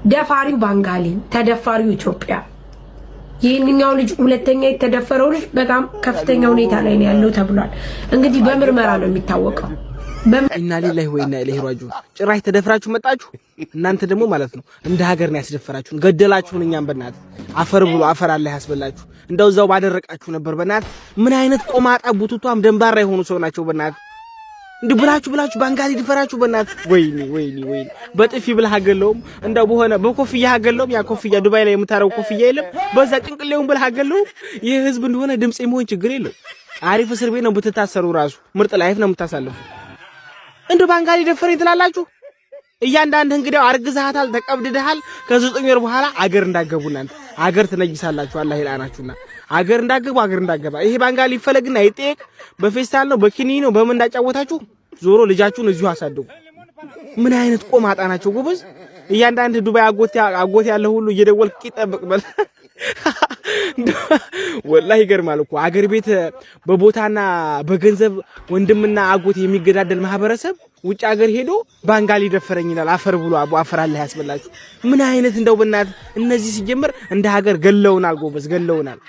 ደፋሪው ባንጋሊ፣ ተደፋሪው ኢትዮጵያ። ይህንኛው ልጅ ሁለተኛ የተደፈረው ልጅ በጣም ከፍተኛ ሁኔታ ላይ ነው ያለው ተብሏል። እንግዲህ በምርመራ ነው የሚታወቀው። ኢና ሊላሂ ወኢና ኢለይሂ ራጂዑን። ጭራሽ ተደፍራችሁ መጣችሁ። እናንተ ደግሞ ማለት ነው እንደ ሀገር ነው ያስደፈራችሁን፣ ገደላችሁን። እኛም በእናት አፈር ብሎ አፈር አለ ያስበላችሁ። እንደው እዛው ባደረቃችሁ ነበር። በእናት ምን አይነት ቆማጣ ቡቱቷም ደንባራ የሆኑ ሰው ናቸው። በእናት እንዲህ ብላችሁ ብላችሁ ባንጋሊ ድፈራችሁ። በእናት ወይኔ ወይኔ ወይኔ! በጥፊ ብለህ አገለውም፣ እንደው በሆነ በኮፍያ አገለውም። ያ ኮፍያ ዱባይ ላይ የምታረው ኮፍያ የለም፣ በዛ ጭንቅሌውን ብለህ አገለውም። ይህ ህዝብ እንደሆነ ድምጽ የመሆን ችግር የለው። አሪፍ እስር ቤት ነው ብትታሰሩ ራሱ ምርጥ life ነው የምታሳልፉ። እንደው ባንጋሊ ደፈረኝ ትላላችሁ። እያንዳንድ እንግዲያው አርግዘሃታል፣ ተቀብድደሃል። ከ9 ወር በኋላ አገር እንዳገቡ እናንተ አገር ትነጅሳላችሁ። አላህ ይልአናችሁና አገር እንዳገቡ አገር እንዳገባ ይሄ ባንጋሊ ይፈለግና ይጠየቅ። በፌስታል ነው በኪኒ ነው በምን እንዳጫወታችሁ ዞሮ ልጃችሁን እዚሁ አሳድጉ። ምን አይነት ቆማጣ ናቸው ጎበዝ! እያንዳንድ ዱባይ አጎት አጎት ያለ ሁሉ እየደወልክ ቂጥ ጠብቅ በል። ወላሂ ይገርማል እኮ አገር ቤት በቦታና በገንዘብ ወንድምና አጎት የሚገዳደል ማህበረሰብ ውጭ ሀገር ሄዶ ባንጋሊ ደፈረኝ ይላል። አፈር ብሎ አቦ አፈር አለ ያስበላችሁ። ምን አይነት እንደው በእናትህ እነዚህ ሲጀምር እንደ ሀገር ገለውናል ጎበዝ፣ ገለውናል።